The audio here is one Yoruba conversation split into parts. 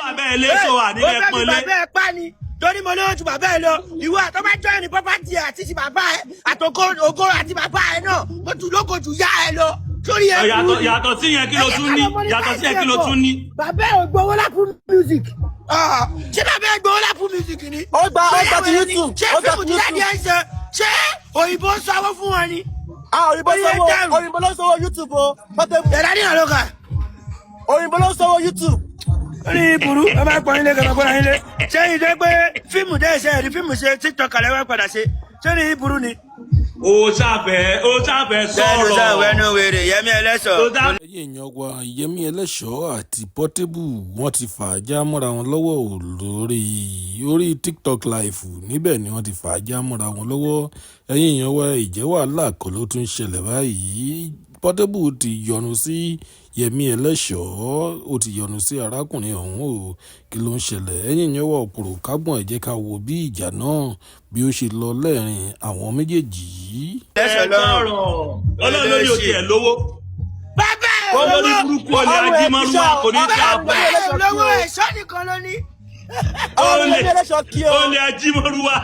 Bàbá ẹ lé sọ wà Ó nílẹ̀ fẹ́ fi pọ́nlé. bàbá ẹ pa ni, torí mo lówó ju bàbá ẹ lọ. Ìwọ àtọ́ bá join property ẹ àti ti bàbá ẹ àtòkò ògo àti bàbá ẹ náà, mo tún lóko ju yá ẹ lọ sórí ẹ. Yàtọ̀ yàtọ̀ sí yẹn, kí ló tún ní? Yàtọ̀ sí yẹn, kí ló tún ní? Bàbá ẹ ò gbowó l'Apple Music. Ah, ṣé bàbá ẹ gbowó l'Apple Music ni? Ó gba ti YouTube, Ṣé ó gba fíìmù ti tí daddy YouTube. ẹ ń ṣe, ṣé òyìnbó ń sanwó fún wọn ni? Ah, òyìnbó Orí ẹ sanwó dàrú. Òyìnbó ló sanwó YouTube o, Portable. Ẹ̀dá ní àlọ́kà. Òyìnbó ló sanwó YouTube. Orí burú, ẹ máa pọ́n ilé kẹfà pọ́n ilé. Ṣé ìjọ pé fíìmù dẹ́ ṣe ẹ̀rí fíìmù ṣe TikTok alẹ́ wá padà ṣe? Ṣé ní burú ni? Ó ṣàfẹ́ Sẹ́nu sọ̀rọ̀. Sọ̀rọ̀ ẹnu wèrè, Yẹmí Ẹlẹ́sọ̀. Ó dá Ẹ̀yin èèyàn wa, Yẹmi Ẹlẹ́ṣọ́ àti Portable, wọ́n ti fà á já mọ́ra wọn lọ́wọ́ ò lórí orí TikTok Live. Níbẹ̀ ni wọ́n ti fà á já mọ́ra wọn lọ́wọ́. Ẹ̀yin èèyàn wa, ìjẹ́ wàhálà kọ́ ló tún ṣẹlẹ̀ báyìí? Portable ti yọnu sí Yẹmi Ẹlẹ́ṣọ́, ó ti yọnu sí arákùnrin ọ̀hún o. Kí ló ń ṣẹlẹ̀? Ẹ̀yin èèyàn wa, òpòrò kágbọ̀n, ẹ jẹ́ ká wo bí ìjà náà bí ó ṣe lọ lẹ́rìn àwọn méjèèjì yìí. Ẹlẹ́sọ̀ lọ́rùn. Sọ̀rọ̀ Ọlọ́run lórí òkè ẹ̀ lówó. Bàbá ẹ̀ Olórí lówó. burúkú, olè Ọrùn ẹ ti ajímọ́rúwá ṣá o. kò ní Bàbá ká Ọrùn ẹ̀ ẹ lówó, ẹ̀ṣọ́ nìkan ló ní. Ọrùn Olè Yẹmí Ẹlẹ́ṣọ́ kí o. Olè ajímọ́rúwá.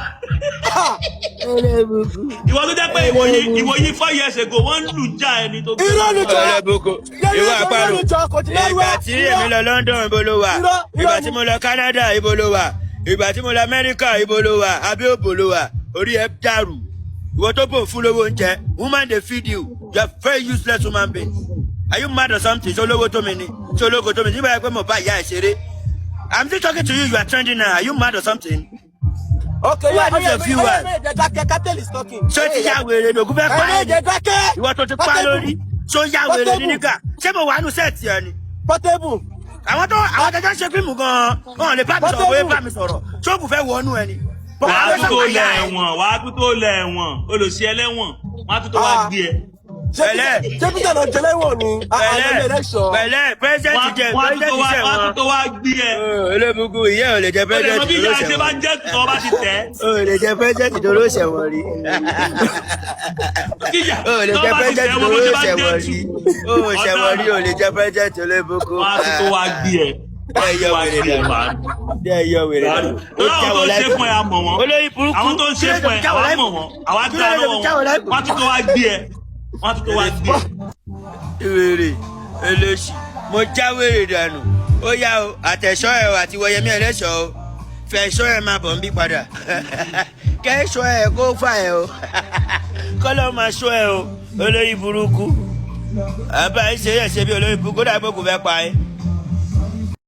Ìwọ tó jẹ́ pé ìwòyí 4 years ago, wọ́n ń lù já ẹni tó gbé. Irọ́ ni jọ. Ọlọ́bùkún. Yẹmí Ìwọ Ẹlẹ́ṣọ́ àparò. irọ́ ni jọ, kò tí márùwá. Ìgbà tí èmi lọ London, ibo ló wà? Irọ́, irọ́ Ìgbà ni. tí mo lọ Canada, ibo ló wà? Ìgbà tí mo lọ America, ibo ló wà? Àbí òbò ló wà? Orí ẹ dàrú. Ìwọ tó bò fún lówó oúnjẹ, woman dey feed you. You are very useless human being. Are you mad or something? Ṣé olówó tó mi ni? Ṣé ológo tó mi? Nígbà yẹn pé mo bá ìyá ẹ ṣeré. I'm still talking to you, you are trending now. Are you mad or something? Okay, Who are these your viewers? Ẹ dákẹ́, Cartel is talking. Ṣé ti ya wèrè lògùn fẹ́ pa Ẹ ẹ́ ni? jẹ́ dákẹ́. Ìwọ tó ti pa lórí. Ṣó ya wèrè ní nígà? Ṣé mo wà nù set ẹ ni? Portable. Àwọn tó jọ ń ṣe fíìmù gan-an, wọn ò lè bá mi sọ̀rọ̀ bóyá bá mi sọ̀rọ̀. Ṣóògùn fẹ́ wọnú ẹ ni? Wàá tún tó lẹ̀ ẹ̀wọ̀n, wàá tún tó lẹ̀ ẹ̀wọ̀n, olùsí ẹlẹ́wọ̀n, wàá tún tó wá Ah. gbé ẹ. Pẹ̀lẹ́. Ṣé Peter lọ jẹ lẹ́wọ̀n ni? Àwọn Yẹmí Ẹlẹ́ṣọ́. Pẹ̀lẹ́, president jẹ Wàá tún tó president wá jẹ wàá tún wọn. tó wá gbé ẹ. Olóbùkún, ìyá ò lè jẹ O lè mọ president bí tó ìyá ṣe bá ṣẹ̀wọ̀n. jẹ́ tó bá ti tẹ̀. O lè jẹ president tó ló ṣẹ̀wọ̀n rí. Kíjà O lè tó jẹ bá ti president tẹ̀ tó wọ́n bó ló ṣe bá jẹ́ ṣẹ̀wọ̀n tù. rí. O ṣẹ̀wọ̀n rí, o lè jẹ president, olóbùkún. Wàá tún tó wá gbé ẹ. Wàá Ẹ tún yọ tó wá wèrè gbé ẹ dànù. wàá. Ẹ yọ wèrè dànù. Ó Àwọn tó jáwọ́ ń ṣe láìpẹ́. fún ẹ, a mọ̀ wọ́n. Olórí burúkú. Àwọn tó ń ṣe fún ẹ, àwa mọ̀ wọ́n. Àwa Kí dá ló dé lọ́wọ́ fi jáwọ́ wọn. láìpẹ́? Wàá tún tó wá gbé ẹ. Wàá tún tó wá gbé ẹ. Wèrè olóṣì, mo já wèrè dànù. Ó yá o, àtẹ̀sọ́ ẹ o àti wọ̀yẹmí Ẹlẹ́ṣọ́ o, fẹ̀ṣọ́ ẹ máa bọ̀ ń bí padà, kẹ́ṣọ́ ẹ kó fà ẹ o, kọ́lọ́ máa ṣọ́ ẹ o. Olórí burúkú, àbá ẹ ṣe é ṣe bí olórí burúkú, dàbí kò fẹ́ pa ẹ.